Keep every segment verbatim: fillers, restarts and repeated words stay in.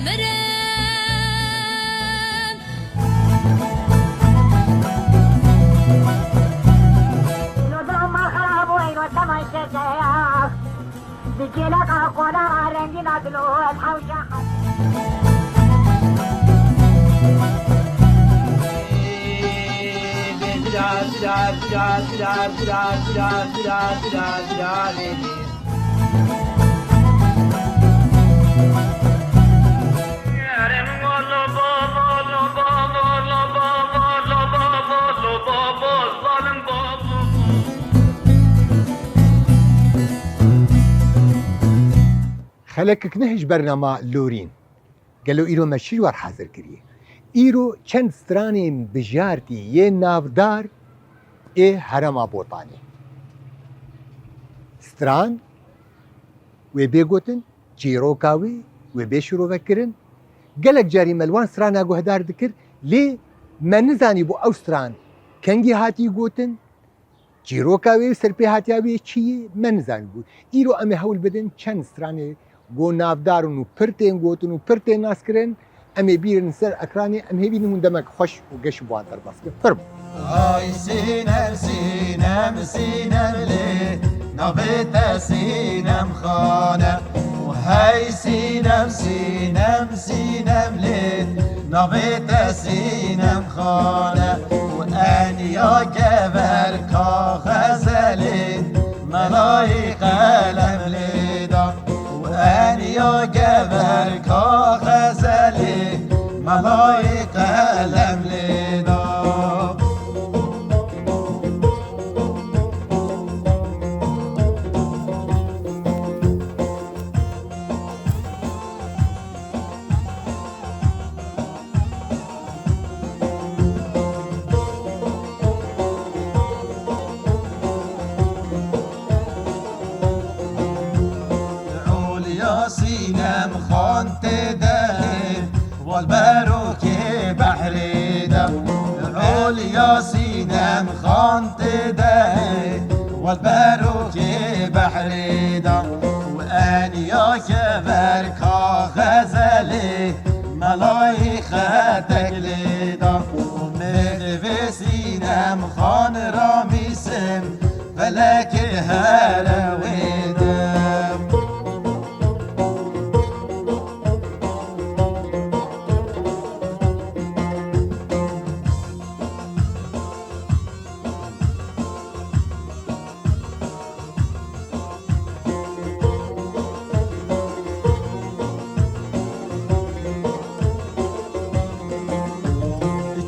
Mirin. Xelekik nehij bernama Lorîn. Gelo îro me çi ji we re hazir kiriye? Îro çend stranên bijartî yê navdar ê herêma Botanê. Stran wê bê gotin, çîroka wê wê bê şirovekirin. Gelek carî me li wan strana guhdar dikir, lê me nizanîbû ew stran kengî hatî gotin, çîroka wê û serpêhatiya wê çi ye, me nizanîbû. Îro em ê hewl bidin çend stranê ku navdar in û pir tên gotin û pir tên naskirin, em ê bînin ser ekranê, em hêvî din hûn demek xweş û geş bi wan derbas bikin. Firmo. Ay Sînem, Sînem, Sînem lê navê te Sînem Xan e. Û hey Sînem, Sînem, Sînem lê navê te Sînem Xan e. Û eniya keverka xezelê melayê qelem lê da. Û eniya keverka xezelê melayê qelem lê da. Olya Sînem Xan tê de, wal berokê behrê de. Olya Sînem Xan tê de, wal berokê behrê de. Û eniya keverka xezelê melayê xetek lê da. Û mêrivê Sînem Xan ramîsin, felekê here wê de.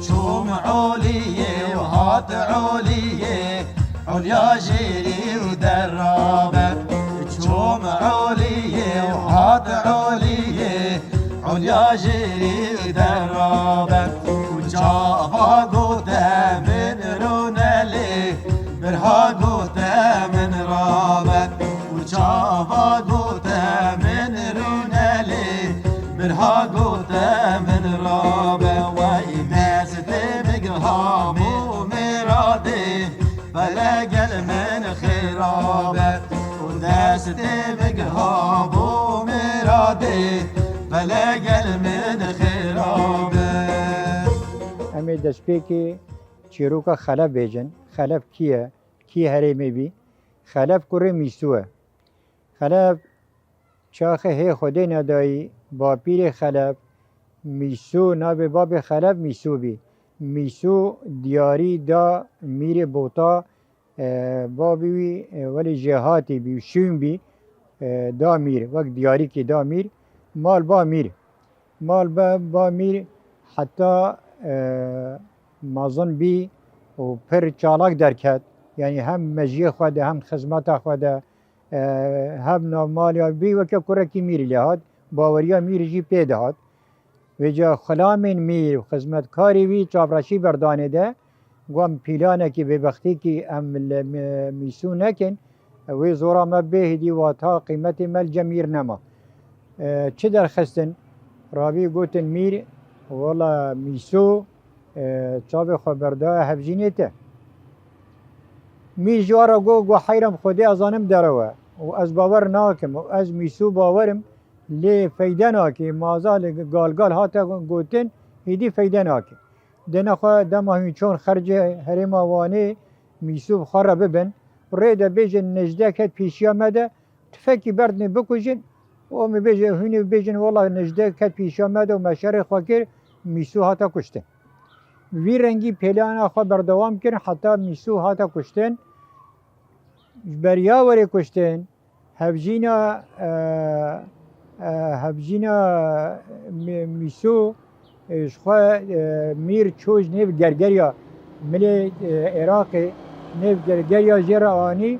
Çûm oliyê û hat oliyê, olya jêrî û derabe. Çûm oliyê û hat oliyê, olya jêrî û derabe. Û çava gote min rûnelê, birha gote min rabe. Û çava gote min rûnelê, birha gote min rabe. Wey destê min giha bo miradê, fele gel min xêrabe. Û destê min giha bo miradê, fele gel min xêrabe. Em ê destpêkê çîroka Xelef bêjin. Xelef kî ye? Kî herêmê bî? Xelef kurê Mîsû ye. Xelef çaxê hê Xwedê nedayî, bapîrê Xelef Mîsû, navê babê Xelef Mîsû bî. Mîsû diyarî da mîrê Bota, e, babî wî, e, welê jêhatî bî, şûn bî, e, da mîr, wek diyarîkê da mîr, mal ba mîr. Mal ba, ba mîr heta, e, mezin bî û pir çalak derket. Yanî hem mejiyê xwe de, hem xizmeta xwe de, e, hem navmaliya bî weke kurekî mîrî lê hat, baweriya mîrî jî pê dihat. Vêca xulamên mîr û xizmetkarê wî çavreşî berdanê de, got, em pîlanekî bêbextîkî em li mi-, Mîsû nekin, wê zora me bêhidî, wata qîmetê me li cem mîr nema. E, çi derxistin? Rabî gotin mîr, wela Mîsû, e, çavê xwe berdaye hevjînê te. Mîr ji wan re got, got, heyra min Xwedê ez zanim derew e û ez bawer nakim û ez Mîsû bawer im, Lê feyde nake, maza li gal gal hate gotin, hêdî feyde nake. Dene xwe dema hûn çon xercê herêma Wanê mîsû bi xwe re bibin, rê de bêjin nejdeh ket pêşiya me de, tifekî berdinê bikujin, û em ê bêjin, hûn ê bêjin, wela nejdeh ket pêşiya me de û me şerê xwe kir, mîsû hate kuştin. Vî rengî pêlana xwe berdewam kirin heta mîsû hate kuştin. Ji beriya werê kuştin, hevjîna, e, e, hevjîna Mî-, Mîsû, e, ji xwe, e, Mîr çû ji nêv Gergeriya milê, e, Iraqê, nêv Gergeriya jê re anî,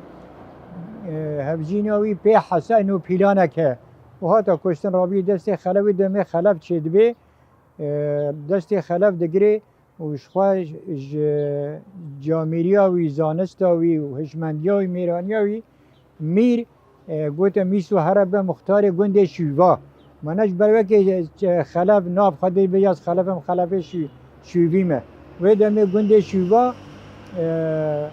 e, hevjîna wî pê hesen û pîlanek e. Û hate kuştin, rabî destê Xelef, wê demê Xelef çêdibê, e, destê Xelef digirê û ji xwe ji camêriya wî, zanista wî û hişmendiya wî, mêraniya wî, Mîr, e, gote, Mîsû here be muxtarê gundê Şûva. Mane ji ber wekê, e, Xelef nav xwe dê bêje, ez Xelef im, Xelefê Şû-, Şûvî me. Wê demê gundê Şûva, e,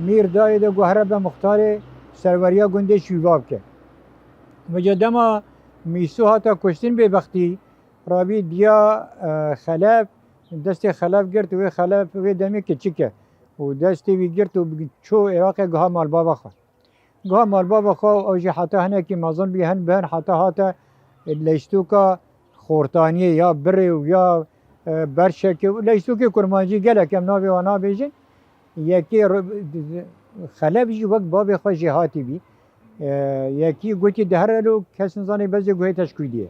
Mîr dayê de got, here be muxtarê serweriya gundê Şûva bike. Vêca dema Mîsû hate kuştin bêbextî, rabî diya, e, Xelef, destê Xelef girt, wê Xelef wê demê kiçik e. Û destê wî girt û çû Iraqê, giha malbava xwe. Giha malbava xwe û ew jî heta hinekî mezin bî, hin bi hin heta hate leystoka xortaniyê ya birê û ya, e, berşekê û leystoka kurmancî gelek em navê wan nabêjin. Yekê ro-, Xelef jî wek bavê xwe jêhatî bî. E, yekî gotî, di here lo kes nizane bezê guhê te ji kû dî ye.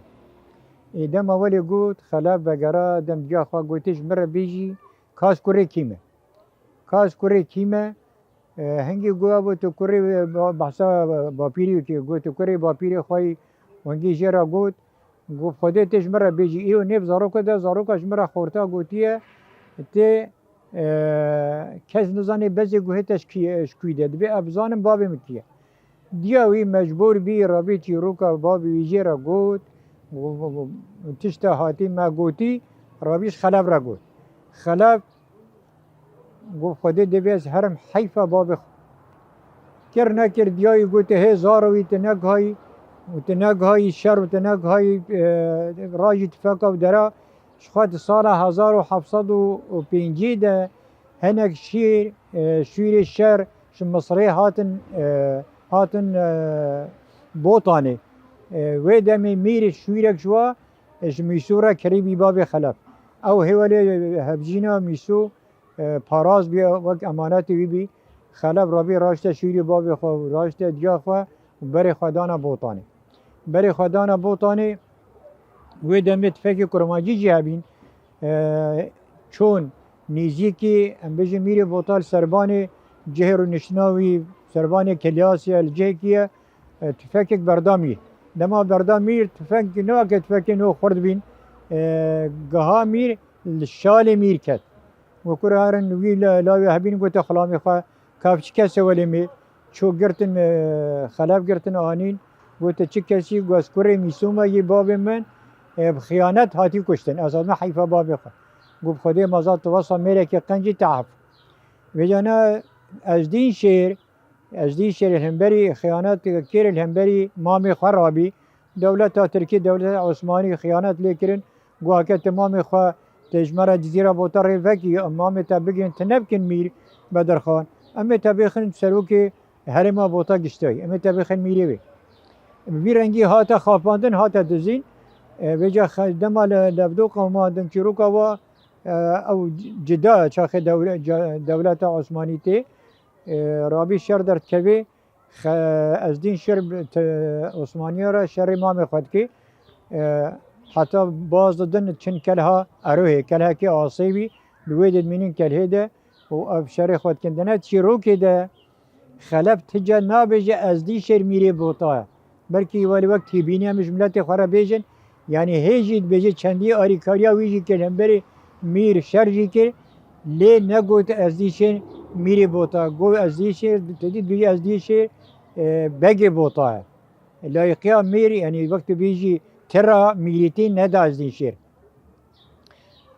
Ê, dema welê got, Xelef vegera, dem diya xwe gotê, ji min re bêjî, ka ez kurê kî me? Ka ez kurê kî me? E, hingî got, abo tu kurê, e, ba-, behsa bapîrî wekî, got, tu kurê bapîrê xwe yî, hingî jê re got, got, Xwedê tê ji min re bêjî, îro nêv zaroka de, zaroka ji min re xorta gotiye, tê, e, kes nizane bezê guhê te ji kî-, ji kû de, dibê ez bizanim bavê min kî ye. Diya wî mecbûr bî, rabî çîroka bavê wî jê re got, û, û, û, tişta hatî me gotî, rabî ji Xelef re got. Xelef got, Xwedê dê bê ez herim, heyfa bavê xwe. Kir nekir, diya wî gote, hê zaro wî tu negihayî û tu negihayî şer û tu negihayî, e, rajî tifeka û dera, ji xwe di sala hezar û heft sed û pêncî de hinek şîr, e, şûrê şer ji Misirê hatin, e, hatin, e, Botanê. E, wê demê Mîr şûrek ji wa, e, ji Mîsû re kirî bî bavê Xelef. Ew hê welê hevjîna Mîsû, e, paraz bî, wek emanetê wî bî. Xelef rabî raşte şûrê bavê xwe û raşte diya xwe û berê xwe dana Botanê. Berê xwe dana Botanê, wê demê tifekê kurmancî jî hebîn. E, çûn nêzîkî, em bêjin, Mîrê Botan li serbanê cihê rûniştina wî, serbanê kilyasê ye, li cihekî ye, e, tifekek berda Mîr. Dema berda Mîr, tifek ne weke tifekên wê xurt bîn, e, giha Mîr li şalê Mîr ket. Got, kura herin wî la-, lawê hebîn, gote xulamê xwe, ka ev çi kes e welê me? Çû girtin, e, Xelef girtin anîn. Gote, çi kesî? Got, ez kurê Mîsû me yî, bavê min, e, bi xiyanet hatî kuştin. Ez hatime heyfa bavê xwe. Got, bi Xwedê mezal tu wesa mêrekê qencî te ef. Vêca ne Ezdîn Şêr, Ezdîn Şêr li hemberî xiyanet kir, li hemberî mamê xwe rabî. Dewleta Tirkî, dewleta Osmanî xiyanet lê kirin. Got, heke tu mamê xwe, tu ji me re Cizîra Bota rê vekî, em mamê te bigihên, tu nebikin Mîr Bedirxan. Em ê te bêxin serokê herêma Bota giştayî. Em ê te bêxin Mîrê wê. Bi vî rengî hate xapandin, hate dizîn. E, vêca xe-, dema li levdoqa wan din çîroka wa, e, ew cida çaxê dewle-, ca-, dewleta Osmanî tê. E, rabî şer derdikevê, xe-, Ezdîn Şêr bi-, te-, Osmaniya re şerê mamê xwe dikê. E, heta baz didin çin kelha Erohê, kelhekê asê bî, li wê de dimînin kelhê de û ev şerê xwe dikin. Dine çîrokê de Xelef ti car nabêje Ezdîn Şêr Mîrê Bota ye. Belkî welê wek têbînî em ji miletê xwe re bêjin, yanî hê jî dibêje çendî alîkariya wî jî kir, hemberî Mîr şer jî kir, lê negot Ezdîşên Mîrê Bota. Got Ezdîşên, te dî dibêje Ezdîşê, e, Begê Bota ye. Layiqiya Mîr, yanî wek tu bêjî tira mîrîtî neda Ezdîşêr.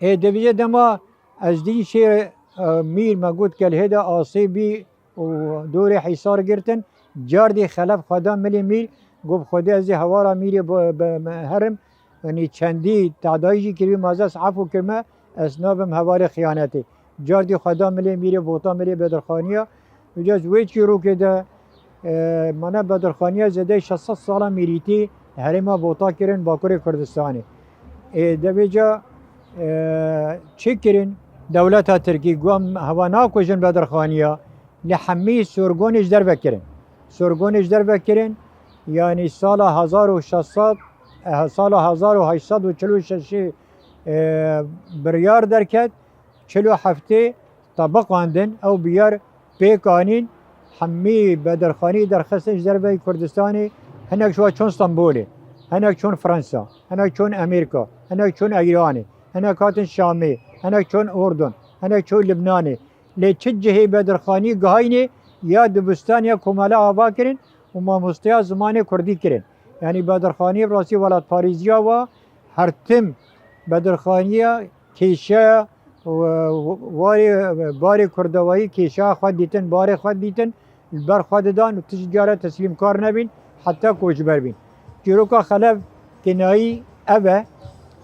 Ê dibêje dema Ezdîşêr, e, Mîr me got kelhê de asê bî, û dorê hîsar girtin, cardî Xelef xwe da milê Mîr, Got, "Xwedê ez ê hewara mîrê bo-, be-, me-, herim." Yanî çendî tadayî jî kirî, ma ez efû kirme, ez nabim hevalê xiyanetê. Cardî xwe da milê mîrê Bota, milê Bedirxaniya. Uca ji wê çîrokê de, e, mane Bedirxaniya zêdeyî şeş sed sala mîrîtî herêma Bota kirin, Bakurê Kurdistanê. Ê, de vêca, e, çi kirin? Dewleta Tirkî got, em hewa nakujin Bedirxaniya, lê hemî sorgonê ji derve kirin. Sorgonê ji derve kirin, yanî sala hezar û şeş sed, e, sala hezar û heşt sed û çil û şeşê, e, biryar derket, çil û heftê tebiqandin, ew biyar pêk anîn, hemî Bedirxanî derxistin ji derveyî Kurdistanê, hinek ji wa çûn Stenbolê, hinek çûn Fransa, hinek çûn Amerîka, hinek çûn Îranê, hinek hatin Şamê, hinek çûn Urdun, hinek çûn Libnanê. Lê çi cihê Bedirxanî gihayînê ya dibistan ya komele ava kirin û mamosteya zimanê kurdî kirin. Yanî Bedirxanî bi rastî welatparêziya wa her tim Bedirxaniya kêşeya û warê, barê kurdewayî kêşeya xwe dîtin, barê xwe dîtin, li ber xwe didan û tu ji cara teslîmkar nebîn, heta koçber bîn. Çîroka Xelef kinayî ev e,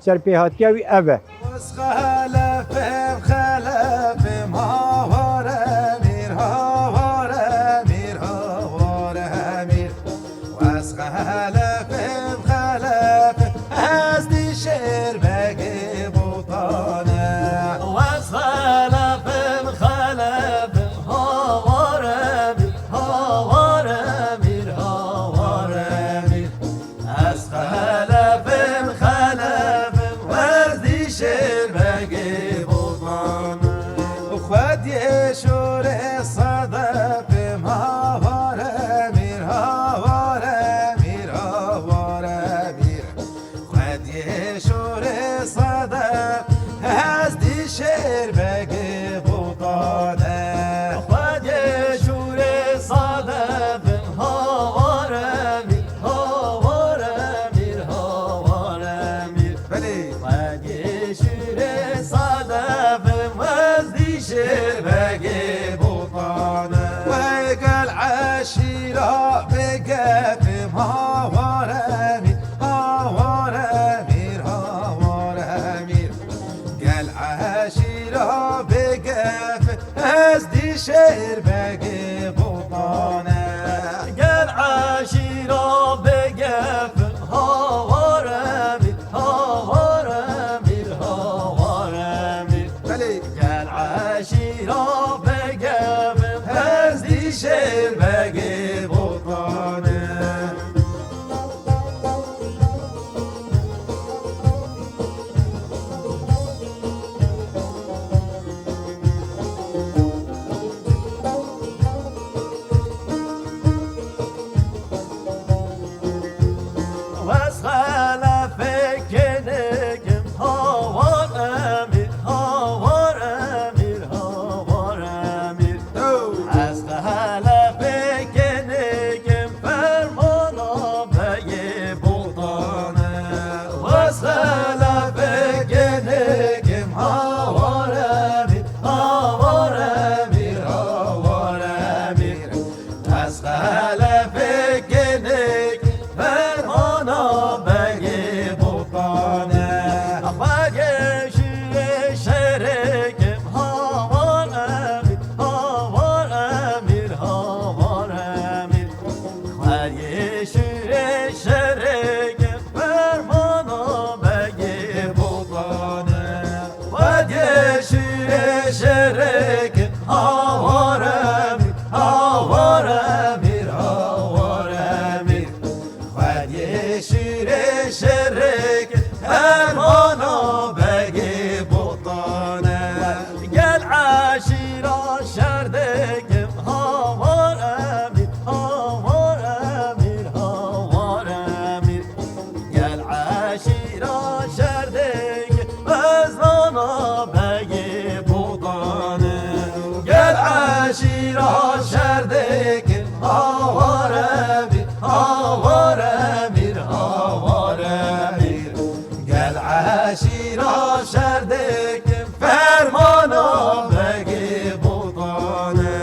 serpêhatiya wî ev e. Wes xelefim, xelefim, hawar emîr, hawar emîr, hawar emîr. Wes xelefim, xelefim, ez dî şêr begê botane. Wes xelefim, xelefim, hawar emîr, hawar emîr, hawar emîr. Ez xelefim, xelefim, ez dî şêr begê botane. Xwediyê şûrê sedefim, hawar emîr, hawar emîr, hawar emîr. Xwediyê şûrê sedef, ez dî şêr begê botane. Xwediyê şûrê sedef, hawar emîr, hawar emîr, hawar emîr. Belê. Xwediyê şûrê sedef, ez dî şêr begê botane. Wey gel eşîra bêgefim, hawar emîr, hawar emîr, hawar emîr. Gel eşîra bêgef, ez dî şêr begê botane. Gel eşîra bêgef, hawar emîr, hawar emîr, hawar emîr. Belê. Gel eşîra bêgef, ez dî şêr begê botane. Wes xelefê kênêkim, hawar emîr, hawar emîr, hawar emîr. Ez xelefê kênêkim, fermana begê botane. Wes xelefê kênêkim, hawar emîr, hawar emîr, hawar emîr. Ez xelefê kênêk, fermana begê botane. Xwediyê şûrê şerêkim, hawar emîr, hawar emîr, hawar emîr. Xwediyê şûrê şerêkim, fermana begê botane. Xwediyê şûrê şerêkim, hawar emîr, hawar emîr, hawar emîr. Xwediyê şûrê şerêkim, fermana begê botane. Gel eşîra şerdêkim, hawar emîr, hawar emîr, hawar emîr. Gel eşîra şerdêk, ez nana begê botane. Gel eşîra şerdêk, hawar emîr, hawar emîr, hawar emîr. Gel eşîra şerdêk, fermana begê botane.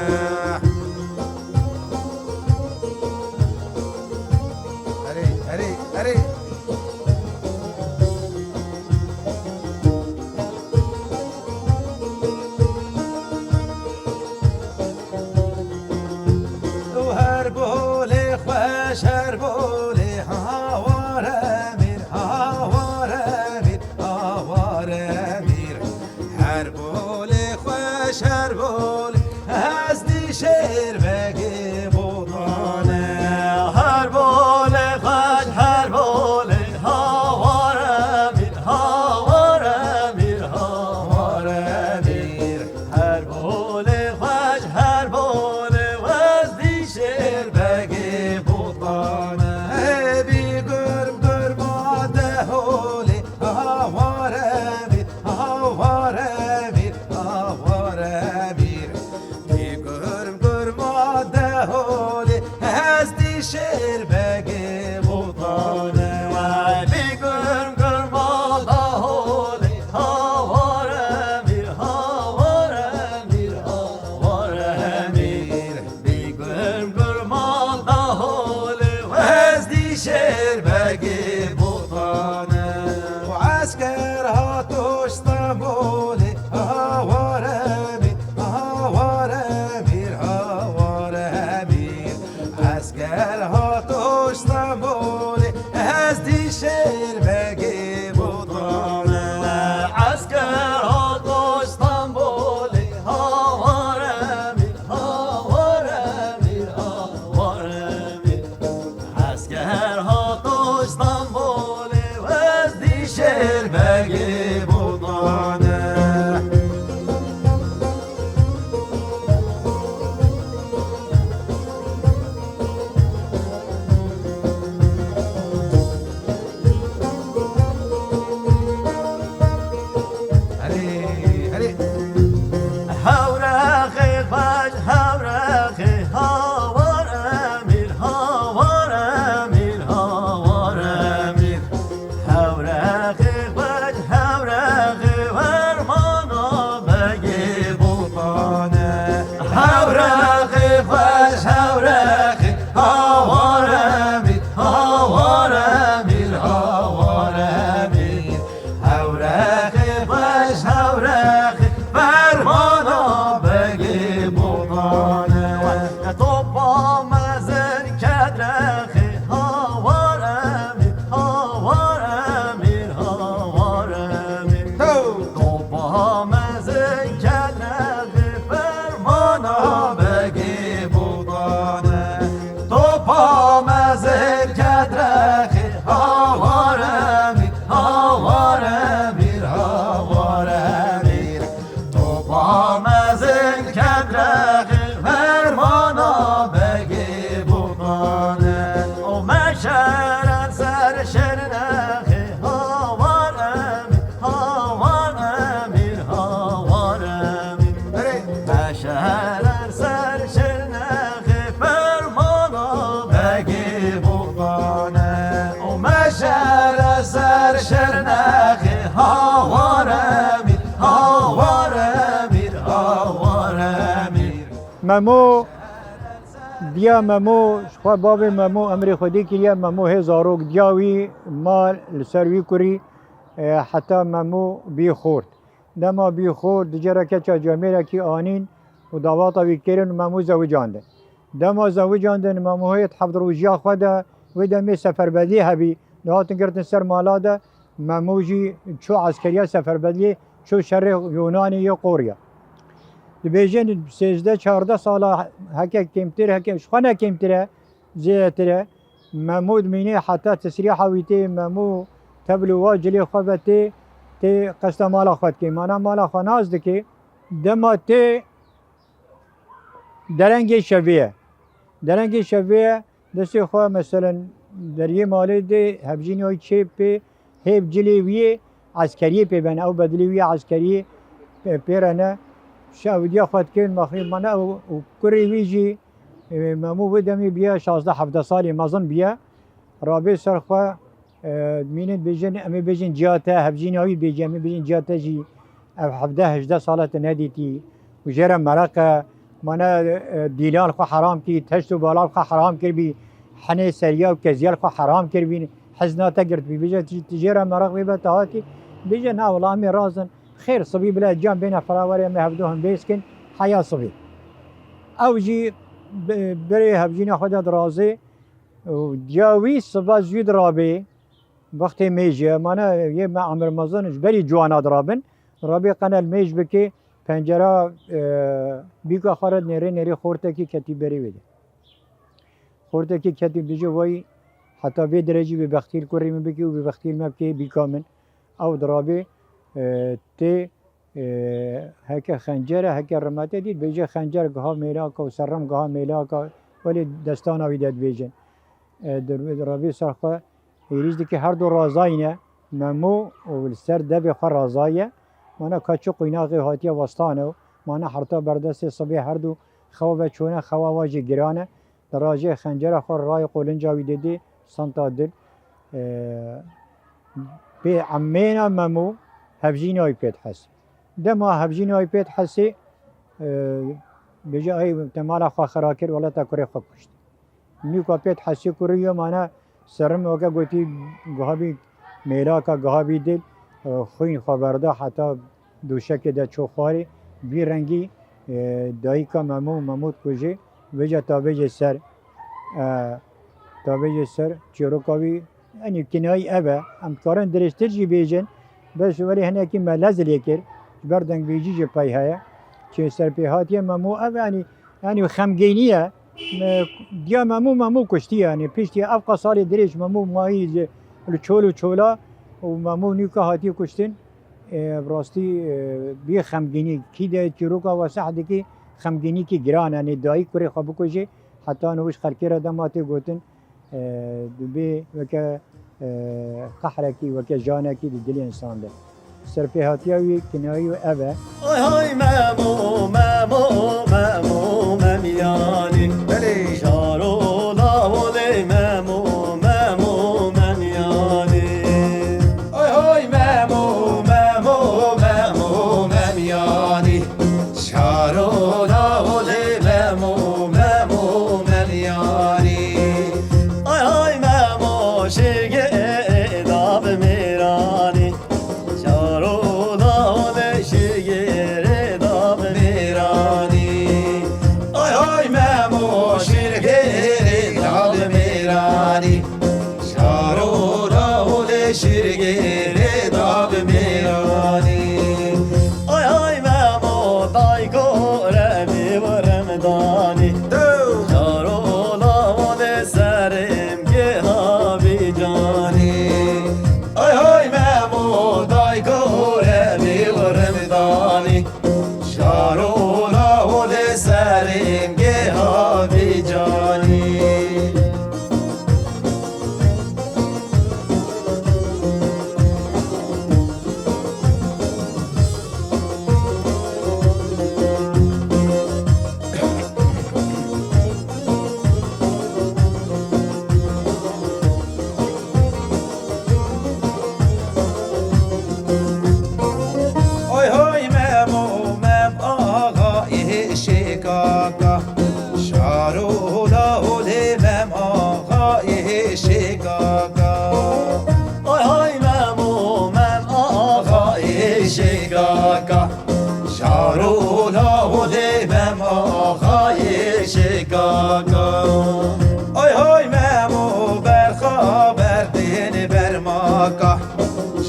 Esker hato Stenbolê, hawar Emîr, hawar Emîr, hawar Emîr. Esker hato Stenbolê, ez dî şêr begê botane. Esker hato Stenbolê, hawar Emîr, hawar Emîr, hawar Emîr. Esker hato Stenbolê, ez dî şêr begê botane. Herê, herê. Hewrexê xweş, hewrexê, hawar Emîr, hawar Emîr, hawar Emîr. Hewrexê xweş, hewrexê, fermana begê botane. Hewrexê xweş, hewrexê, hawar Emîr, hawar Emîr, hawar Emîr. Hewrexê xweş, hewrexê, fermana begê botane. Topa mezin kedrexê, hawar Emîr, hawar Emîr, hawar Emîr. Topa mezin kedrexê, fermana begê botane. Topa mezin kedrexê, hawar Emîr, hawar Emîr, hawar Emîr. Topa mezin kedrexê, fermana begê botane. O meşere ser şirnexê, hawar Emîr, hawar Emîr, hawar Emîr. Meşere ser şirnexê, fermana begê botane. O meşere ser şirnexê, hawar Emîr, hawar Emîr, hawar Emîr. Memo, diya Memo, ji xwe bavê Memo emrê Xwedê kiriye, Memo hê zarok diya wî ma li ser wî kurî, e, heta Memo bî xort. Dema bî xort, di cere keça camêrekî anîn û dawata wî kirin û Memo zewicandin. Dema zewicandin, Memo hêt heft rojiya xwe de, wê demê seferbedlî hebî, dihatin girtin ser mala de, Memo jî çû eskeriya seferbedlî, çû şerê Yunanê yê Qorya. Dibêjin sêzdeh çardeh sala heke kêmtir, heke ji xwe ne kêmtir e, zêdetir e. Memo dimîne heta tesrîha wî tê, Memo tevlû wa cilê xwe ve tê, tê qesta mala xwe dikê. Mana mala xwe nas dikê. Dema tê derengê şevê ye. Derengê şevê ye, destê xwe, meselen, deriyê malê dê, hevjînê wî çê pê, hêv cilê wî yê eskeriyê pê bene, ew bedilê wî yê eskeriyê pê, pê re ne. Şewidiya xwe dikevin mexrîb mane ew û kurê wî jî, e, Memo wê demê biye şazdeh hevdeh salê mezin biye. Rabê ser xwe, e, mînin dibêjin, em ê bêjin ciya te, hevjîna wî dibêjin, em ê bêjin ciya te jî ev hevdeh hejdeh sala te nedîtî û jê re meraq e, mane, e, dîlan xwe heram kir, teşt û balan xwe heram kirbî, henê seriya û keziyal xwe heram kirbî, hizna te girtbî. Bêje, tu, tu jê re meraq bê be te hatî, bêje, na wela, em ê razin, xêr, sibî bila can bêne fira were, em ê hevdu hembêz kin, heya sibî. Ew jî bi-, berê hevjîna xwe de dirazê, û diya wî siba zû dirabê, wextê mêj e, mane yê me emir mezin ji berî ciwana dirabin, rabê qenel mêj bikê, pencera, e, bîka xwe re nêrê nêrê xortekî ketî berê wê de. Xortekî ketî bêje, wayî heta vê derecî bêbextî li kurê min bikê û bêbextî li me bikê bîka min. Ew dirabê, e, tê, e, heke xencer e, heke rimet e, dît bêje xencer giha mêlaka û serrim giha mêlaka, welê destana wî de dibêjin. E, di, di revê ser xwe êrîş dike, her du razayî ne, Memo û li ser devê xwe razaye. Mana ka çi quînaxê hatiye westane û mana herta berdestê sibê her du xewa ve çûne, xewa wa jî giran e. Di rajê xencera xwe rayê qolinca wî didê santa dil, e, pê emêna Memo hevjîna wî pê dihesê. Dema hevjîna wî pê dihesê, e, bêje, ay te mala xwe xira kir, wela te kurê xwe kuşt. Nûka pê dihesê kurê yo mane serim weke gotî guha bî mêlaka, guha bî dil. e, xwîn xwe berda heta dûşekê de çû xwarê. Vî rengî, e, dayika Memo, Memo dikujê, vêca tabêjê ser, e, tabêjê ser çîroka wî, yanî kinayî ev e. Em dikarin dirêjtir jî bêjin, bes welê hinekî me lez lê kir, ji ber dengbêjî jî pey heye. Çi serpêhatiye Memo ev e, yanî, yanî xemgînî ye. Me, diya Memo, Memo kuştiye, yanî piştî ev qas salê dirêj Memo mayî ji, li çol û çola û Memo nûka hatiye kuştin. E, bi rastî, e, bî xemgînî, kî de çîroka weseh dikî, xemgînîkî giran e, yanî dayik kurê xwe bikujê, heta niha ji xelkê re dema tê gotin, e, dibê weke, e, qehrekî, weke janekî di dilê însan de. Serpêhatiya wî kinayî wî ev e. Ay hay Memo, Memo, Memo, Memyanî. Belê. Şaro lawolê Memo, Memo, Memyanî. Ay hay Memo, Memo, Memo, Memyanî. Şaro lawolê Memo, Memo, Memyanî. Ay hay Memo, şirgê dav mêranî. Şaro lawolê şirgê dav mêranî. Ay hay Memo, şirgê dav mêranî. Şaro lawolê şirgê dav mêranî. Ay ay Memo dayko re bî û remdanî. Şaro lawolê serêm gêha vî canî. Ay ay Memo dayko re bî û remdanî. Şaro lawolê serêm gêha vî canî. Oy hoy Memo, Mem Axa ê şêkaka. Şaro lawolê Mem Axa ê şêkaka. Oy hoy Memo, Mem Axa ê şêkaka. Şaro lawolê Mem Axayê şêkaka. Ay hay Memo berxa berdên bermaka.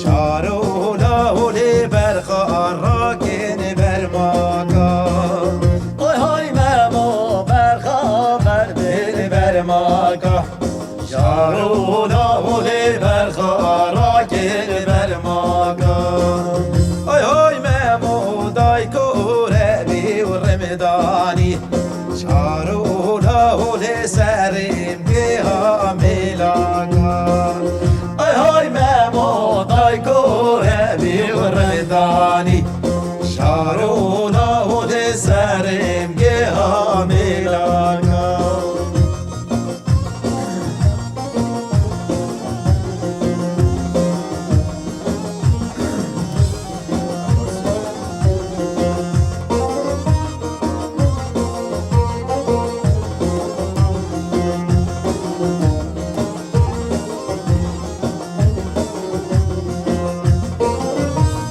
Şaro lawolê berxa rakên bermaka. Ay hay Memo berxa berdên bermaka. Şaro lawolê berxa rakên bermaka. Ay ay Memo dayko re bî û remdanî. Şaro lawolê serêm gêha mêlaka. Ay ay Memo dayko re bî û remdanî. Şaro lawolê serêm gêha mêlaka.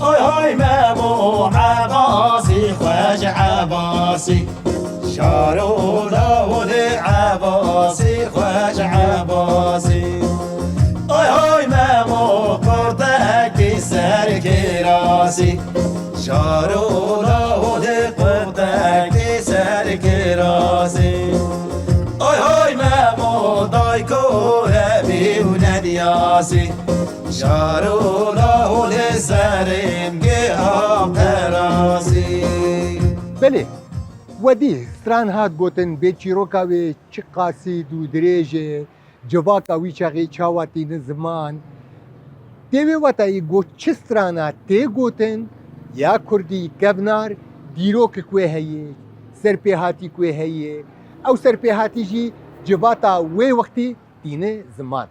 Ay hay Memo Ebasî, xwec Ebasî. Şaro lawolê Ebasî, xwec Ebasî. Ay hay Memo, qurtekî ser kirasî. Şaro lawolê qurtekî ser kirasî. Ay hay Memo, dayko re bî û nediyasî. Şaro lawolê serêm gêha qerasî. Belê. Wedî stran hat gotin, bê çîroka wê çi qasî dû dirêj e, civaka wî çaxê çawa tîne ziman. Tê wê watayî got çi strana tê gotin, ya kurdî kevnar, dîrokek wê heye, serpêhatîk wê heye, ew serpêhatî jî civata wê wextî tîne ziman.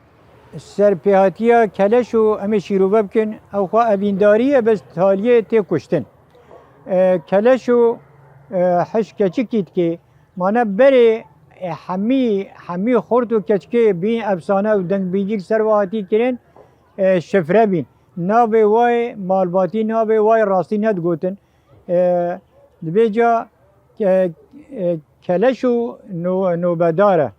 Serpêhatiya Keleşo em ê şîrove bikin, ew xwe evîndarî ye, bes taliyê tê kuştin. E, Keleşo, e, heş keçikî dike. Mane berê, e, hemî, hemî xort û keçikê bîn efsane û dengbêjî li ser ve hatî kirin, e, şifre bîn. Navê wê malbatî, navê wê rastî nedigotin. E, dibê ca ke-, e, keleş û no-, nobedar e.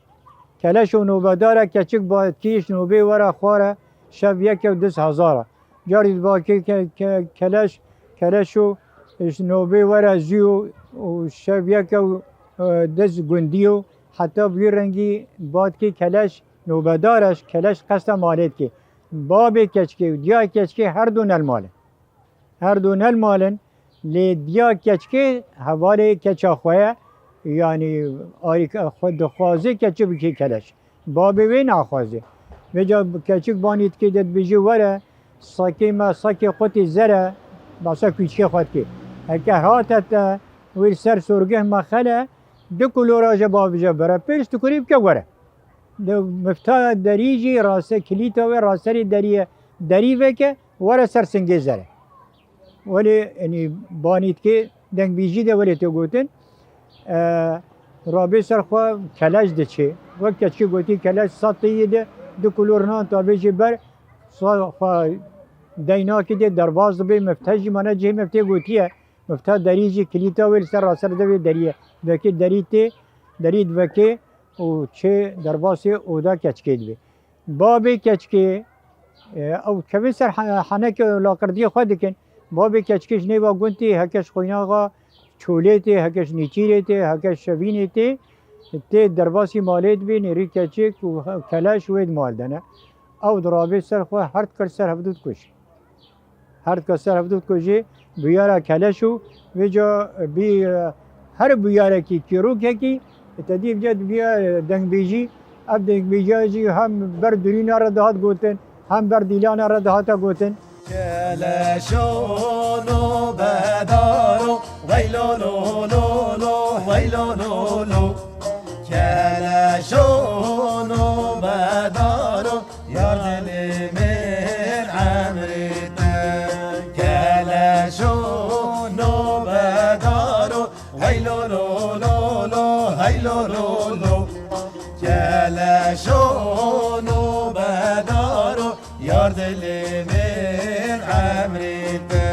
Keleş û nobedar e, keçik batkî ji nobê were xware şev yek ew dis hezar e. Carî dibakê ke-, ke-, keleş, keleş û ji nobê were zû û şev yek ew, e, dis gundî û heta bi wî rengî batkî keleş nobedar e, keleş qesta malê dikê. Babê keçikê û diya keçikê her du ne li mal in. Her du ne li mal in, lê diya keçikê hevalê keça xwe ye, yanî arîka xwe dixwaze keçik bike keleş. Babê wê naxwaze. Vêca keçik banî dikê de dibêje were, sakê me sakê qutê zer e, basa kûçikê xwe dikê. Heke hate te wê li ser sorgeh me xele, du kulora je bavêje bere, pêş tu kurî bike were. Di mifta derî jî rase kilîta wê raserê derî ye, derî veke, were ser singê zere. Welê, enî banîtkê dengbîjî de welê tê gotin, e, rabê ser xwe keleş diçê. Wek keçikê gotî keleş sed têyê de du kulor nan tabê jê ber, sa xwe deynakê de derbas dibê, mifte jî mane cihê miftê gotiye. Mifta derî jî kilîta wê li ser raser de vê derî ye. Vekê derî tê, derî divekê û çê derbasê oda keçikê dibê. Babê keçikê, e, ew kevin ser he-, henekê laqirdiyê xwe dikin. Babê keçikê ji nêva gund tê, heke ji xwînaxa Çolê tê, heke ji Nîçîrê tê, heke ji Şevînê tê, tê derbasî malê dibê, nêrî keçik û he-, keleş wê di mal de ne. Ew dirabê ser xwe her dikir ser hevdû dikujî. Her dika ser hevdû dikujî bûyera keleş û vêca bî, e, her bûyerekî, çîrokekî, te dî vêca dibiya, e, dengbêjî. Ev dengbêjiya jî hem ber durîna re dihat gotin, hem ber dîlana re dihata gotin. Keleşo nobedaro, wey lo lo lo lo, wey lo lo lo. Keleşo nobedaro, yar dilê min emrê te. Keleşo nobedaro, hey lo lo lo lo, hey lo lo lo. Keleşo nobedaro, yar dilê min emrê te.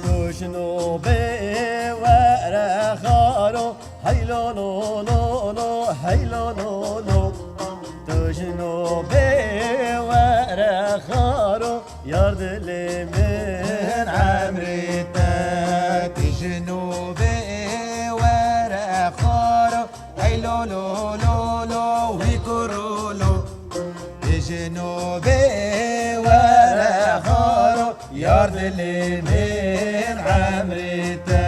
Tu ji nobê were xaro, hey lo lo lo lo, hey lo lo lo. Tu ji nobê were xaro, yar dilê min emrê te. Tu ji nobê were xaro, hey lo lo lo lo, wî kuro lo. Tu ji nobê were xaro, yar dilê min emrê te.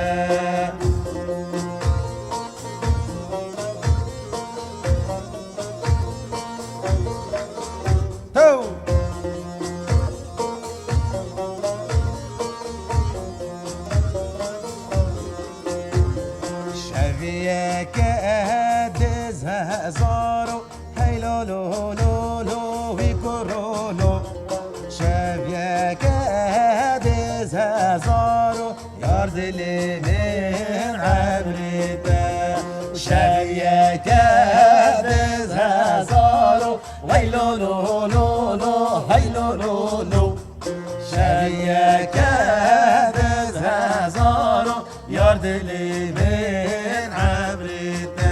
Tew! Şeviyeke diz hezaro, hey lo lo lo lo, wî kuro lo. Şeviyeke diz hezaro, yar dilê min emrê te. Şeviyeke diz hezaro, wey lo lo lo lo, hey lo lo lo. Şeviyeke diz hezaro, yar dilê min emrê te.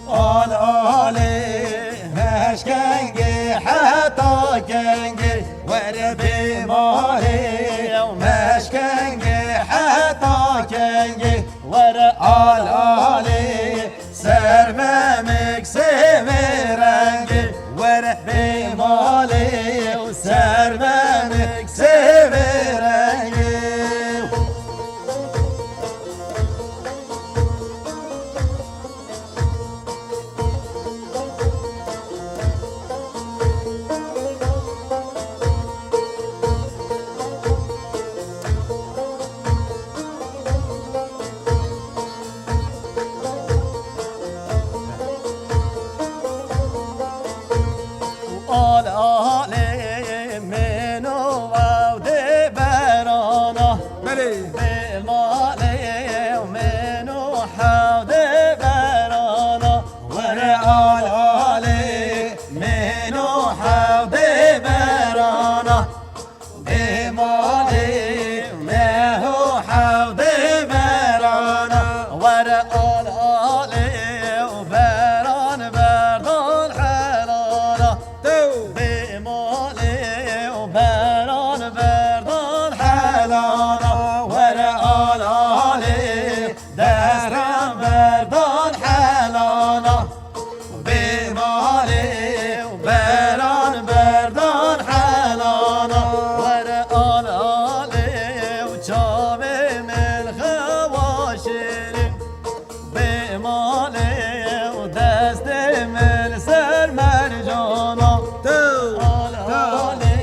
Al alê, heş kengê heta kengê, were bê malê, meş kengê heta kengê, were al alê, ser memik sêvê rengê, were bê malê, ser memik sêvê rengê. Al alê û beran berdan helala. Bê malê û beran berdan helala. Were al alê, destran berdan helala. Bê malê û beran berdan helala. Were al alê û çavê min xewa şêrîn. Bê malê û destê min ser mercana. Al alê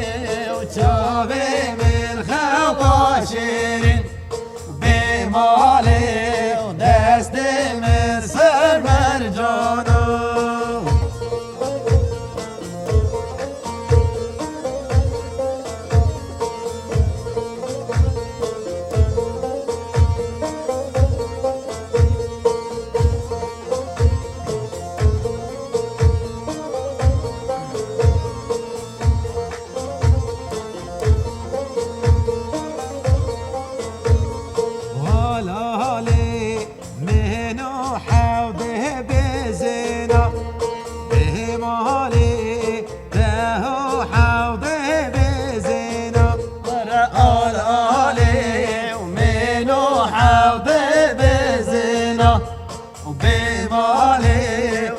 û çavê min xewa şêrîn. Bê malê û destê min ser mercana. Al alê min û hewdê bizina, bê malê te û hewdê bizina. Were al alê û min û hewdê bizina. Bê malê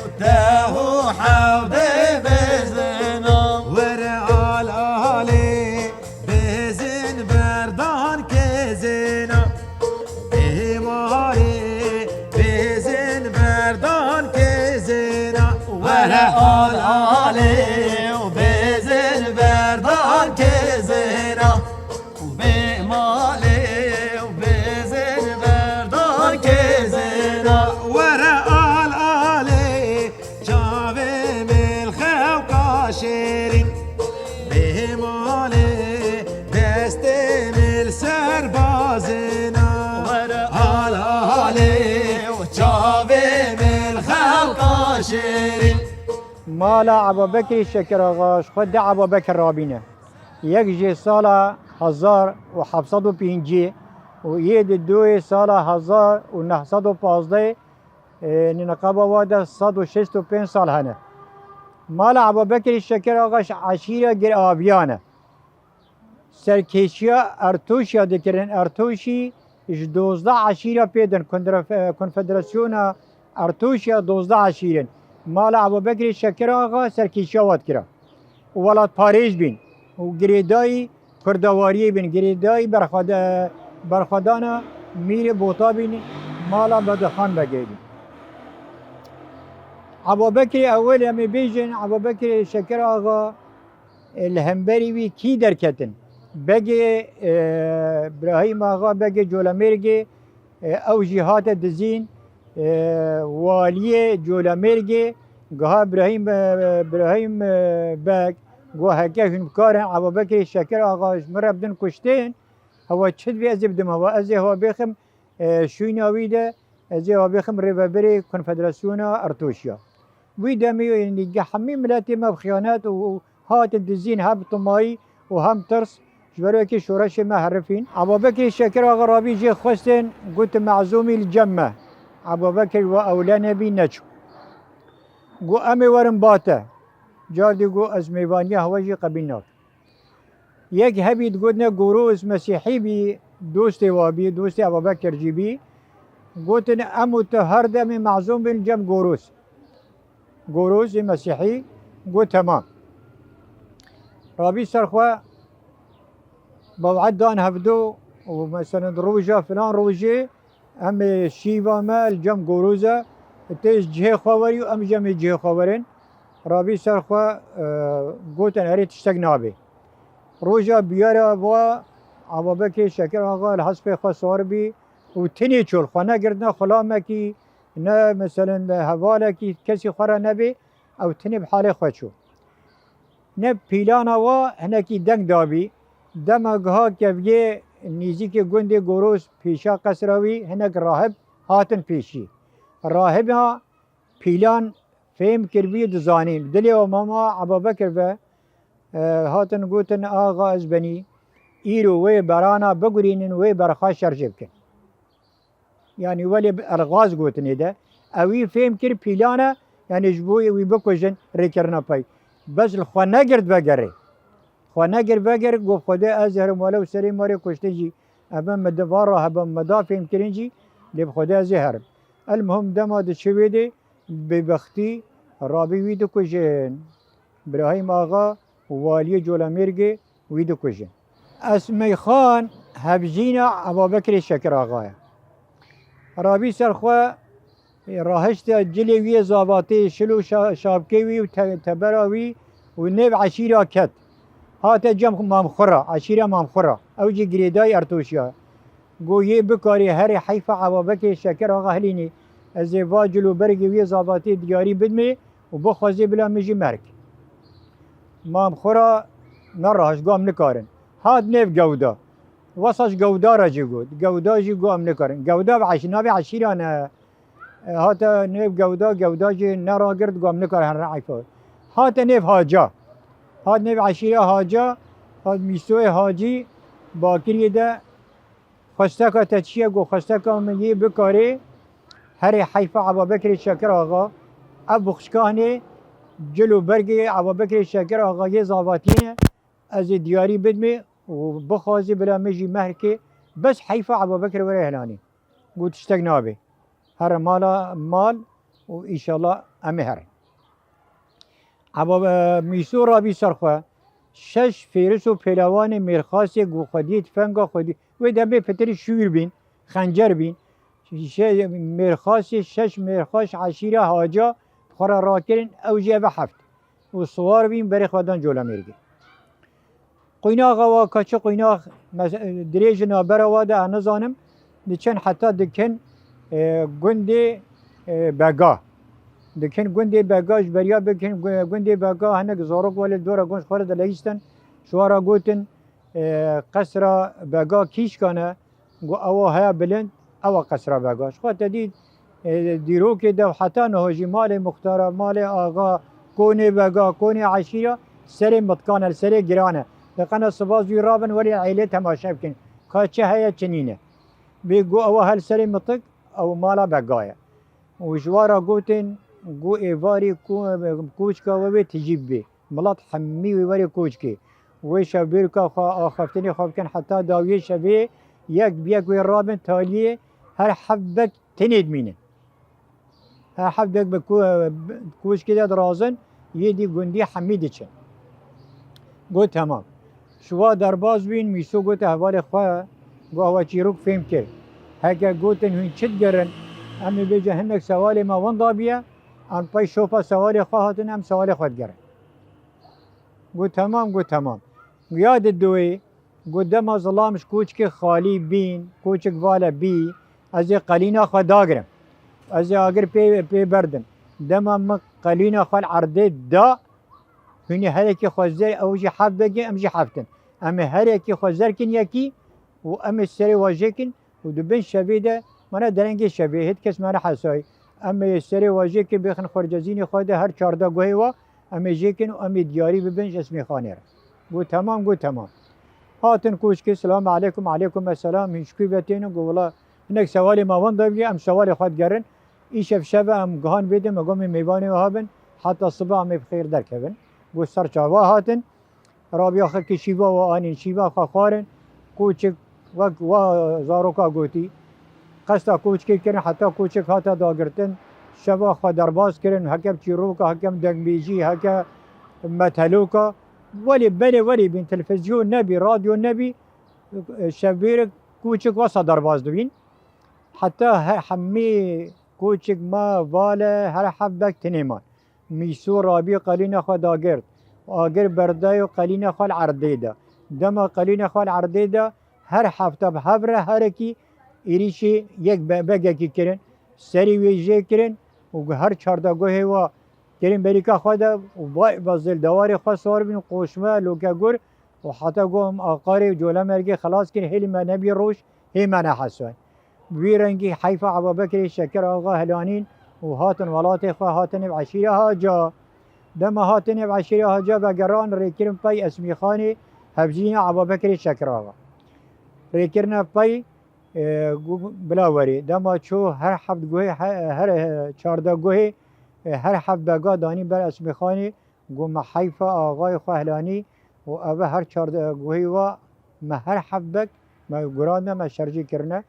û te û hewdê bizina. Were al alê, bizin berdan kêzina. Bê malê, bizin berdan kêzina. Were al alê û bizin berdan kêzina. Bê malê û bizin berdan kêzina. Were al alê, çavê min xewka şêrîn. Bê malê, destê min serbazina. Were al alê, çavê min xewka şêrîn. Mala Ebabekirê Şekir Axa ji xwe de Ebabekir rabîne. Yek jê sala hezar û heft sed û pêncî û yê di duyê sala hezar û neh sed û pazdeh, e, niqaba wa de sed û şêst û pênc sal hene. Mala Ebabekirê Şekir Axa ji eşîra Giraviyan e. Serkêşiya Ertoşiya dikirin. Ertoşî ji dozdeh eşîra pê din. Kondre-, Konfederasyona Ertoşiya dozdeh eşîr in. Mala Ebubekirê Şekir Axa serkêşiya wa dikira. Û welatparêz bîn. Û girêdayî kurdewariyê bîn. Girêdayî berxwede-, berxwedana Mîrê Bota bîn. Mala Bedixan Begê bîn. Ebubekirê ewil em ê bêjin, Ebubekirê Şekir Axa, e, li hemberî wî kî derketin? Begê, e, Birahîm Axa, begê Colemêrgê, e, ew jî hate dizîn, e, waliyê Colemêrgê, giha Birahîm, e, Birahîm, e, Beg, got, heke hûn bikarin Ebabekirê Şekir Axa ji min re bidin kuştin, hewa çi divê ez ê bidim hewa, ez ê hewa bêxim, e, şûna wî de, ez ê hewa bêxim rêvebirê Konfederasyona Ertoşiya. Wî demê, yanî, hemî miletê me bi xiyanet û, û hatin dizîn, hem bi timayî û hem tirs, ji ber wekî şoreşê me herifîn. Ebabekirê Şekir Axa rabî jê xwestin, gotin, mezûmî li cem me. Ebabekir wa ewle nebî, neçû. Got, em ê werin ba te. Cardî got, ez mêvaniya hewa jî qebîl nakim. Yek hebî, digotine Goroz Mesîhî bî, dostê wa bî, dostê Ebabekir jî bî. Gotin, em û tu her demê mezûm bin cem Goroz. Gorozê Mesîhî got, temam. Rabî ser xwe mew'ed dan hevdo û, meselen, roja filan rojê em ê şîva me li cem Goroz e, tê ji cihê xwe werî û em jî em ê cihê xwe werin. Rabî ser xwe, e, gotin, erê, tiştek nabe. Roja biyara va, Ebabekirê Şekir Axa li hespê xwe sar bî û tinê çû, li xwe negirtine xulamekî, ne, meselen, hevalekî, kesî xwe re nebê, ew tinê bi halê xwe çû. Ne pîlana wa hinekî deng dabî. Dema giha keviyê nîzîkê gundê Goroz, pêşa qesra wî hinek rahib hatin pêşî. Rahiba pîlan fêm kiribî, dizanîn. Dilê wa mama Ebabekir ve, e, hatin gotin, axa, ez benî, îro wê berana bigurînin, wê berxwe şerjê bikin. Yanî welê bi elxaz gotinê de, ewî fêm kir pîlan e, yanî ji bo wî bikujin rêkirina pey. Bes li xwe negirt vegerê. Xwe negirt veger, got Xwedê ez herim welew serê marê kuştin jî, ebe min di va re hebe min da fêm kirin jî, lê bi Xwedê ez ê herim. El muhim dema diçi wê dê, bêbextî rabî wî dikujin. Birahîm Axa û waliyê Colemêrgê wî dikujin. Esmeyxan hevjîna Ebabekirê Şekir Axa ye. Rabî ser xwe, rahişte cilê wî yê zavatê, şil û şa-, şapkê wî û te-, tebera wî û nêv eşîra ket. Hate cem Mamxura, eşîra Mamxura. Ew jî girêdayî Ertoşiya. Got yê bikarê herê heyfa Ebabekirê Şekir Axa hilînî. Ez ê va cil û bergê wî yê zavatê diyarî bidmê û bixwazê bila min jî merg. Mam xwe ra nerahiş, got em nikarin. Hat nêv gewda. Wesa ji gewda re jî got. Gewda jî got em nikarin. Gewda bi eşî-, navê eşîra ne. E, hate nêv gewda, gewda jî neragirt, got em nikarin her eyfa. Hate nêv haca. Hat nêv eşîra haca, hat mîsoyê hacî, bakiriyê de Xwesteka te çi ye? Got, xwesteka min yê bikarê herê heyfa Ebabekirê Şekir Axa. Ev bixşkanê cil û bergê Ebabekirê Şekir Axa yê zavatiyê ne. Ez ê diyarî bidmê û bixwazî bila min jî mehr kê. Bes heyfa Ebabekir were helanî. Got, tiştek nabe. Here mala mal û înşallah em ê herin. Eba, e, Mîso rabî ser xwe, şeş fêris û pêlawanê mêrxasê ku xwediyê tifenga xwedî, wê demê pitirî şûr bîn, xencer bîn. Şe-, mêrxasê, şeş mêrxas eşîra haca xwe re rakirin, ew jî eve heft. Û siwar bîn berê xwe dan Colemêrgê. Quynaxa wa ka çi quynax, mes-, dirêj navbera wa de, ez nizanim, diçin heta dikin, e, gundê, e, Bega. Dikin gundê Bega, ji beriya bikin gu-, gundê Bega, hinek zarok welê dora gund xwe re dileyistin, ji wa re gotin, e, qesra Bega kîşkan e, Got, ewa heye bilind, ewa qesra Bega. Ji xwe te dît, e, dîrokê de heta niho jî malê muxtara, malê axa, konê Bega, konê eşîra, serê mitkan e, serê giran e. Diqene siba zû rabin, werê êlê temaşe bikin. Ka çi heye, çi nîne. Bê got, ewa hel serê mitik, ew mala Bega ye. Û ji wa re gotin, got, êvarî ku-, koçka we wê tijî bibê. Milet hemî wê werê koçkê. Wê şevbêrka xwe axaftinê xwe bikin heta dawiyê şevê yek bi yek wê rabin taliyê her heft beg tenê dimînin. Her heft beg bi ko-, koçkê de dirazin, yê dî gundî hemî diçin. Got, temam. Şiva derbas bîn, Mîso gote hevalê xwe, got, hewa çîrok fêm kir. Heke gotin hûn çi digerin, em ê bêje hinek sewalê me winda biye, em pey şopa sewalê xwe hatin, em sewalê xwe digerin. Got, temam, got, temam. Ya di doyê, got, dema zilam ji koçikê xalî bîn, koçik vale bî, ez ê qelîna xwe dagirim. Ez ê agir pê, pê berdim. Dema min qelîna xwe li erdê da, hûn ê herekî xwe zer, ew jî heft begê, em jî heftin. Em ê herekî xwe zer kin yekî û em ê serê wa jê kin. Û di bin şevê de, mana derengê şevê, hêt kes me nehesayî. Em ê serê wa jê kin, bêxin xwercezînê xwe de her çarda guhê wa, em ê jê kin û em ê diyarî bibin ji Esmêxanê re. Got, temam, got, temam. Hatin koçkê, selamu aleykum, aleykum esselam, hîn ji kû ve tênin, got, wela, hinek sewalê me winda bî, em sewalê xwe digerin. Îşev şev e, em gihan vê de, me got, em ê mêvanê we hebin, heta siba em ê bi xêr derkevin. Got, ser çava hatin. Rabiya xelkê şîva wa anîn, şîva xwe xwarin, koçik wek wa zaroka gotî, qesta koçikê kirin, heta koçik hate dagirtin, şeva xwe derbas kirin, heke bi çîroka, heke bi dengbêjî, heke meteloka. Welê belê welê bîn, televîzyon nebî, radyo nebî, şevbêrik koçik wesa derbas dibîn. Heta he-, hemî koçik ma vale, her heft beg tinê man. Mîso rabî qelîna xwe dagirt. Agir berdayê û qelîna xwe li erdê da. Dema qelîna xwe li erdê da, her hefta bi hev re herekî êrîşê yek be-, begekî kirin. Serî wê jê kirin û her çarda guhê wa kirin berîka xwe de û va-, va zêl dewarê xwe siwar bîn û qoşme, loke gur û heta got em aqarê û colemergê xelas kirin, hêlî me nebî roj, hê me nehesayî. Bi vî rengî heyfa Ebabekirê Şekir Axa helanîn û hatin welatê xwe, hatin ev eşîra Haca. Dema hatin ev eşîra Haca vegeran, rêkirin pey Esmîxanê, hevjîna Ebabekirê Şekir Axa. Rêkirine pey, E, got, bila werê. Dema çû her heft guhê, he-, her, e, çardeh guhê, e, her heft bega danî ber Esmêxanê. Got, me heyfa axayê xwe helanî û ev her çardeh guhê wa me her heft beg me gurandine, me şerjê kirine.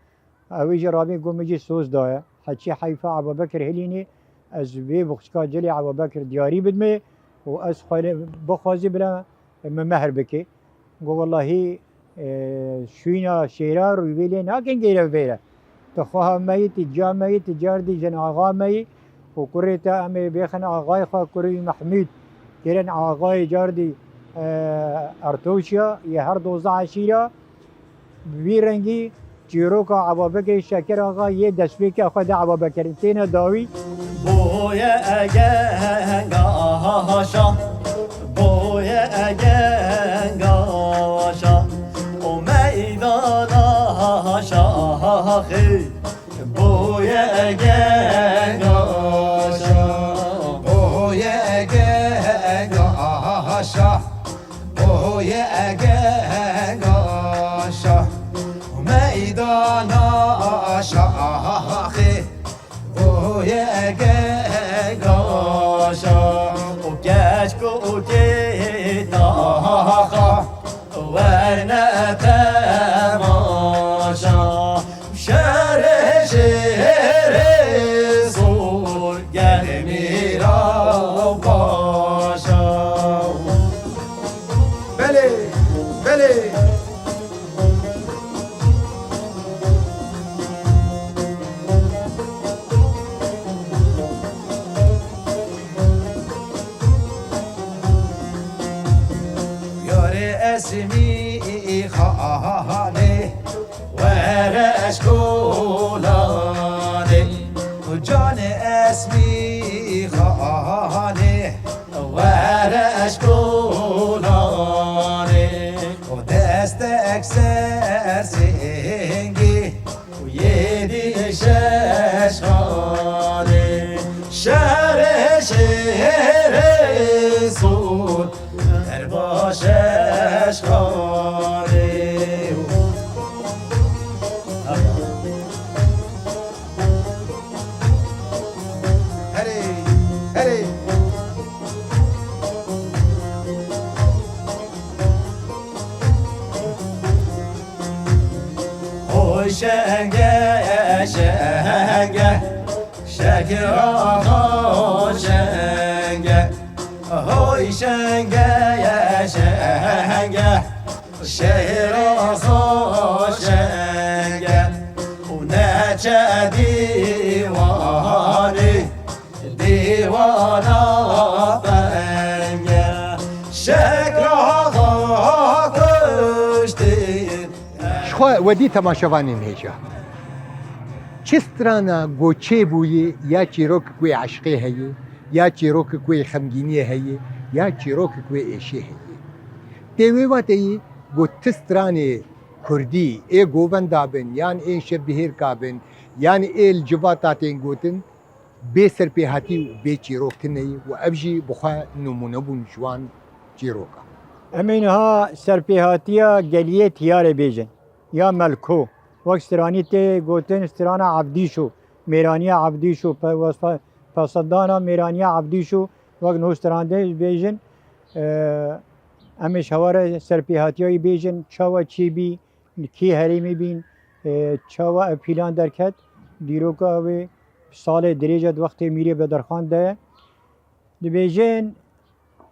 Ew ê jî rabî got, min jî soz daye. Heçî heyfa Ebabekir hilînî, ez vê boxçika cilê Ebabekir diyarî bidimê û ez xwe lê bixwazî bila min mehr bike. Got, wellahî, e, şûyna şêra rûyê lê nakin gêre vêre. Tu xweha me yî, tu ciya me yî, tu cardî jin axa me yî û kurê te em ê bêxin axayê xwe, kurê wî Mehmûd kirin axayê cardî, e, Ertoşya yê her dozdeh eşîra. Bi vî rengî çîroka Ebabekirê Şekir Axa yê destpêkê xwe de Ebabekir têne dawî. Boye genga şa, boye genga şa, o meydana şaxê. Boye genga şa, boye genga şa. Boye genga şa, meydana şaxê. Boye genga şa, o keşk û kê taxa, werne temaşa. Şerê şêrê sor, gel mîra paşa. Belê, belê. Yarê Esmî xanê, were eşkolanê, canê Esmî xanê, were eşkolanê, o destek ser sêngê, yêdî şeş xanê, şerê şêrê sor. Her baş eşkarê. Herê, herê. Hoy şenge, şenge. Şekir axa şenge, hoy şenge ye şenge, şehir axa şenge, û neçe dîwanî, dîwana penge, Şekir axa kuştî. Ji xwe wedî temaşevanên hêja. Çi strana ku çêbûyî ya çîrokek wê eşqê heye, ya çîrokek wê xemgîniyê heye, ya çîrokek wê êşê heye. Tê wê wateyî ku ti stranê kurdî ê govenda bin, yan ê şevbihêrka bin, yan ê li civata tên gotin, bê serpêhatî û bê çîrok tune ye û ev jî bi xwe nimûne bûn ji wan çîrokan. Em ê niha serpêhatiya geliyê Tiyarê bêjin, ya Melko. Wek stranî tê gotin strana Evdîşo, mêraniya Evdîşo, pe-, wesfa-, pesedana mêraniya Evdîşo, wek niho strandê bêjin, e, em ê ji hewa re serpêhatiya wî bêjin, çawa çêbî, li kê herêmê bîn, e, çawa ev pîlan derket, dîroka wê salê dirêj e di wextê Mîrê Bedirxan de ye. Dibêjin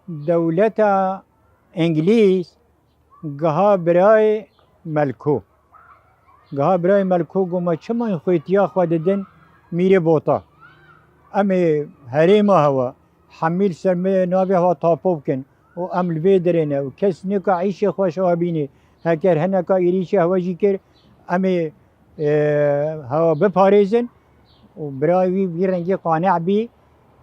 dewleta Îngilîz giha birayê Melko. Giha birayê Melko got, me çima xwêtiya xwe didin Mîrê Bota? Em ê herêma hewa, hemî li ser me navê hewa tapo bikin û em li vê derê ne û kes nêka îşê xwe ji hewa bînê. Heker hineka êrîşê hewa jî kir, em ê, e, hewa biparêzin û birayê wî vî rengî qaneh bî.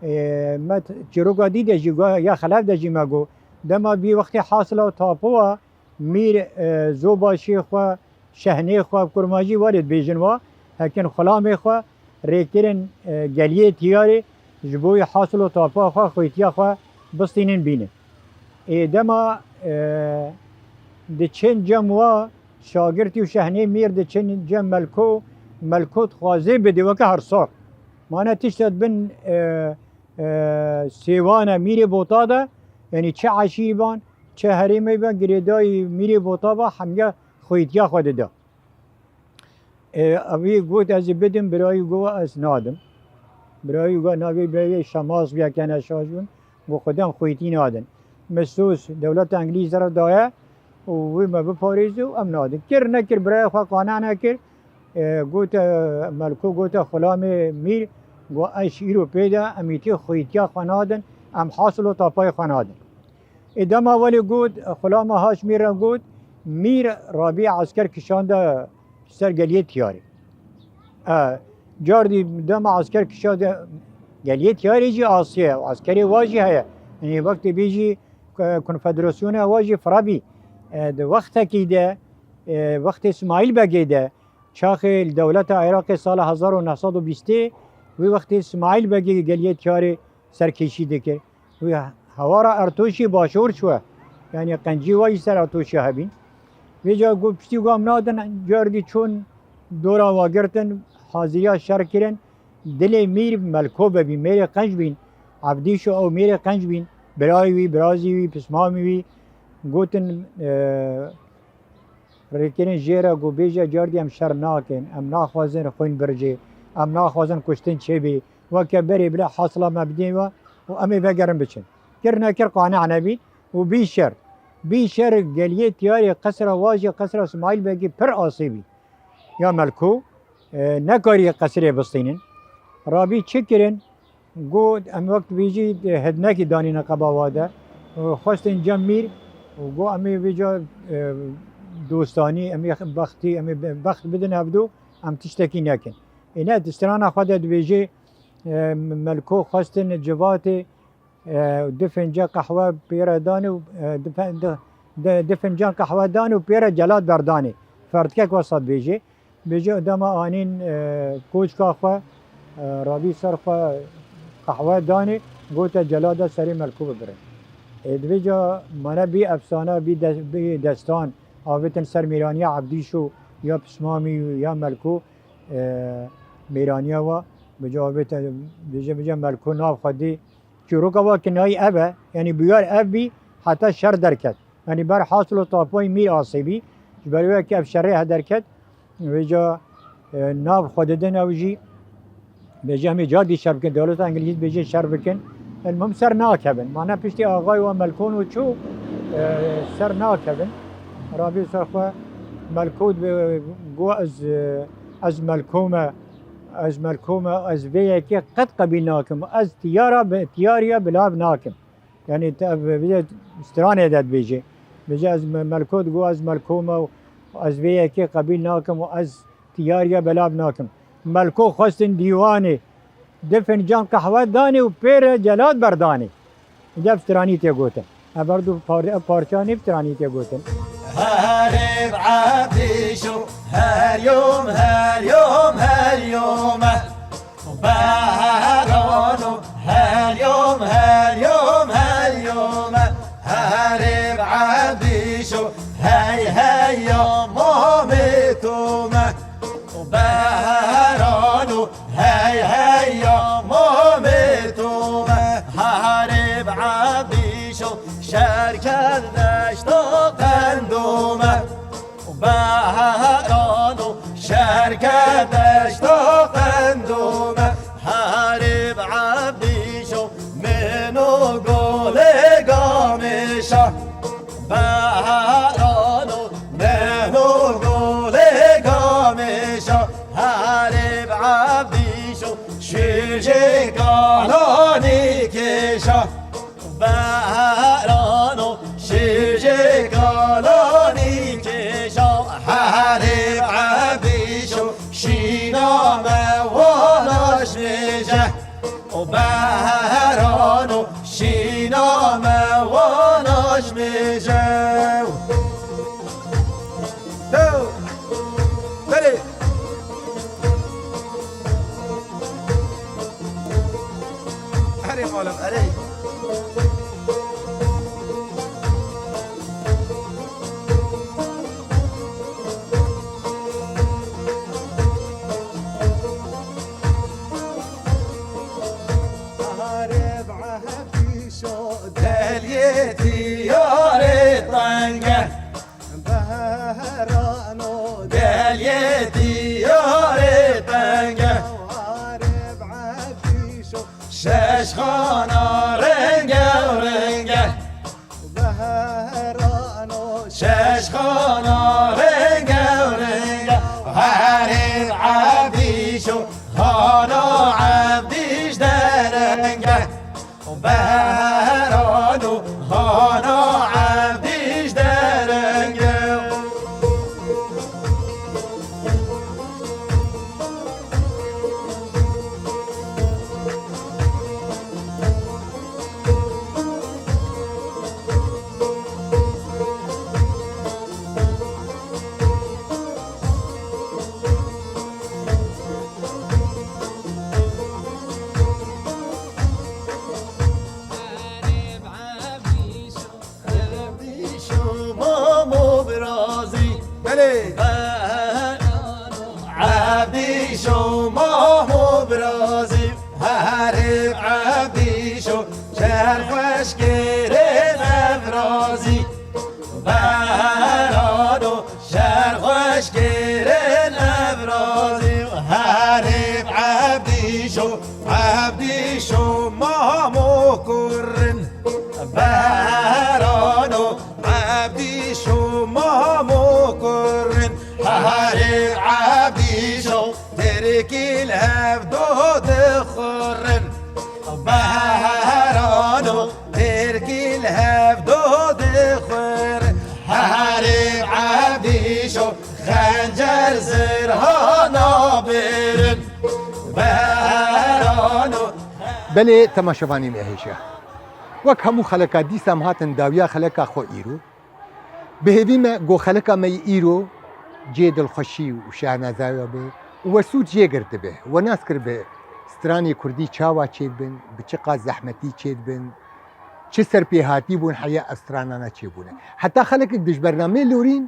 E, me t-, çîroka dî de jî got, ya xelef de jî me got. Dema vî wextê hasila tapowa, Mîr, e, zobaşê xwe, şehnê xwe, kurmancî welê dibêjin wa, hekin xulamê xwe rêkirin, e, geliyê Tiyarê ji bo wî hasil û tapa xwe, xwêtiya xwe bistînin bînin. Ê dema, e, diçin cem wa, şagirtî û şehnê mîr diçin cem Melko, Melko dixwazê bidê weke hersar. Mane tişta di bin, e, e, sêwana mîrê Bota de, yanî çi eşîrî ban, çi herêmê ban, girêdayî mîrê Bota ba, hemiya xweyîtiya xwe dida. E, evî got, "Ez ê bidim." Birayî got, "Ez nadim." Birayî got, "Navê birayê şemaz bîya kene şajûn." Got, "Xwedê em xweyîtî nadin." Misos dewleta Îngilîz re daye û wê me biparêze û em nadin. Kir nekir, birayê xwe qane nekir. E, gote, Melko gote xulamê mîr, got, "Ez îro pê de em îtî xweyîtiya xwe nadin, em hasil û tapayê xwe nadin." Ê dema welê got, xulama Haşmî re got, mîr rabî esker kişande ser geliyê tiyarê. E, cardî dema esker kişande geliyê tiyarê jî asê ye, eskerê wa jî heye. Yanî wextê bê jî, e, konfederasyona wa jî firabî. E, di wextekî de, e, wextê Smaîl Begê de, çaxê li dewleta Iraqê sala hezar û neh sed û bîstê, wî wextê Smaîl Begê geliyê tiyarê serkêşî dikir. Wî hewara Ertoşî başûr çûye. Yanî qencî wa jî ser Ertoşî hebîn. Vêca got, piştî got em nadin, cardî çûn dora wa girtin, haziriya şer kirin. Dilê mîr Melko bibî, mêrê qenc bîn. Evdîşo ew mêrê qenc bîn. Birayê wî, birazî wî, pismamî wî. Gotin, e, Rêkirin jê re ku bêje, cardî em şer nakin, em naxwazin xwîn bircê, em naxwazin kuştin çêbî, weke berê bile hasila me bidê we û em ê vegerin biçin. Kir nekir qane nebî û bî şer. Bî şer geliyê tiyarê qesra wa jî qesra Smaîl Begî pir asê bî. Ya Melko, e, nekarî qesrê bistînin. Rabî çi kirin? Got, em wek dibêjî, e, hidnekî danîne qeba wa de. E, xwestin cem mîr û got, em ê vêca, e, dostanî, em ê bextî, em ê be-, bext bidin hevdu, em tiştekî nekin. Ê ne, di strana xwe de dibêjê, e, Melko xwestin civatê, e, du finca qehwe pê re danê û, e, du fe-, du, du, du fincan qehwe danê û pê re celat berdanê. Ferdkek wesa dibêjê. Bêje dema anîn, e, koçka xwe, e, rabî ser xwe qehwe danê, gote celada serê Melkû bibirin. Ê, di vê ca mane bî efsane, bî de-, bî destan, avêtin ser mêraniya Evdîşo ya Pismamî ya Melkû, e, mêraniya wa, bi ca avête, bêje, bêje Melkû nav xwe dî, çîroka wa kinayî ev e, yanî bûyar ev bî, heta şer derket. Yanî ber hasil û tapayî mîr asê bî. Ji ber wê yekê ev şerê he derket. Vêca, e, nav xwe didin ew jî. Bêje em ê cardî şer bikin. Dewleta Îngilîz bêje şer bikin. Elmim ser nakevin. Mane piştî axayê wa Melkon û çû, e, ser nakevin. Rabî ser xwe Melko dibe, got ez, e, ez Melko me, ez Melko me, ez vê yekê qet qebîl nakim. Ez tiyara bi, tiyariya bilav nakim. Yanî te, vê stranê de dibêje. Dibêje ez me-, Melko digo ez Melko me û ez vê yekê qebîl nakim û ez tiyariya belav nakim. Melko xwestin dîwanê, du fincan qehwe danê û pê re celat berdanê. Ev stranî tê gotin. Ev her du par-, ev parçanê stranî tê gotin. Herê Ebdîşo, her yom, her yom, her yom. Behrano, her yom, her yom, her yom, herê Ebdîşo, hey, hey, ya mamê to me. Behrano, hey, hey, ya mamê to me, herê Ebdîşo, şer kerd deşta qendo me. Behrano, şer kerd deşta qendo me, herê Ebdîşo, min û golê Gamêşa. Behrano, min û golê Gamêşa, herê Ebdîşo, şûjê kalanî kêşa. Behrano, şûjê kalanî kêşa, herê Ebdîşo, şîna me wana jmêje. O behrano, şîna me wana jmêje. Tew! Belê! Erê malum, erê. Deliyê diyarê tenge. Beherano. Deliyê diyarê tenge. Harib Ebdîşo. Şeşxana renge renge. Beherano. Şeşxana renge renge. Harib Ebdîşo. Hana Ebdîş derenge. Beheran û hana Evdîş derenge. Evdîşo mamo birazî. Belê. Evdîşo mamo birazî. Herib Evdîşo şer xweş kirin evrazî. Beherano şer xweş kirin evrazî. Herib Evdîşo, Evdîşo mamo kurin. Beherano, Evdîşo mamo kurin. Herib Evdîşo, tirkî li hev do dixurin. Beherano, tirkî li hev do dixurin. Herib Evdîşo, xencer zirha nabirin. Beherano. Belê temaşevanên me hêja. Wek hemû xeleka dîsa em hatin dawiya xeleka xwe îro. Bi hêvî me ku xeleka me yî îro cihê dilxweşî û şahnazaya be û we sûd jê girtibe, we nas kiribe stranê kurdî çawa çêdibin, bi çi qas zehmetî çêdibin, çi serpêhatî bûn heya ev stranana çêbûne. Heta xelekek di ji bernameyê lorîn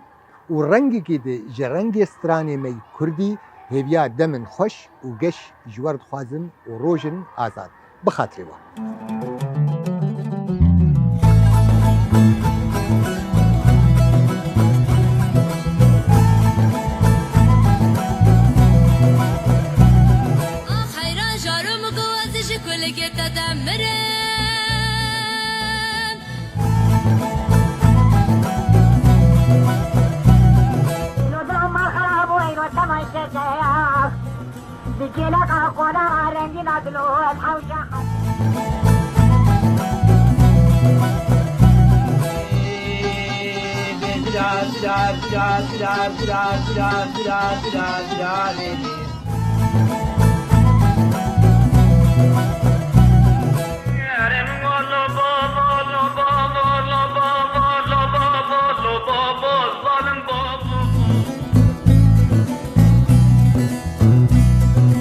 û rengekê di ji rengê stranê me yî kurdî hêviya demên xweş û geş ji we re dixwazim û rojin azad. Bi xatirê we. Ax heyran jaro min ku ez ji kulekê te demirim. Lo dilo ma xera bû eyro temay şekeya. Bi kêleka qonaxa rengîna dilo ez hewşa.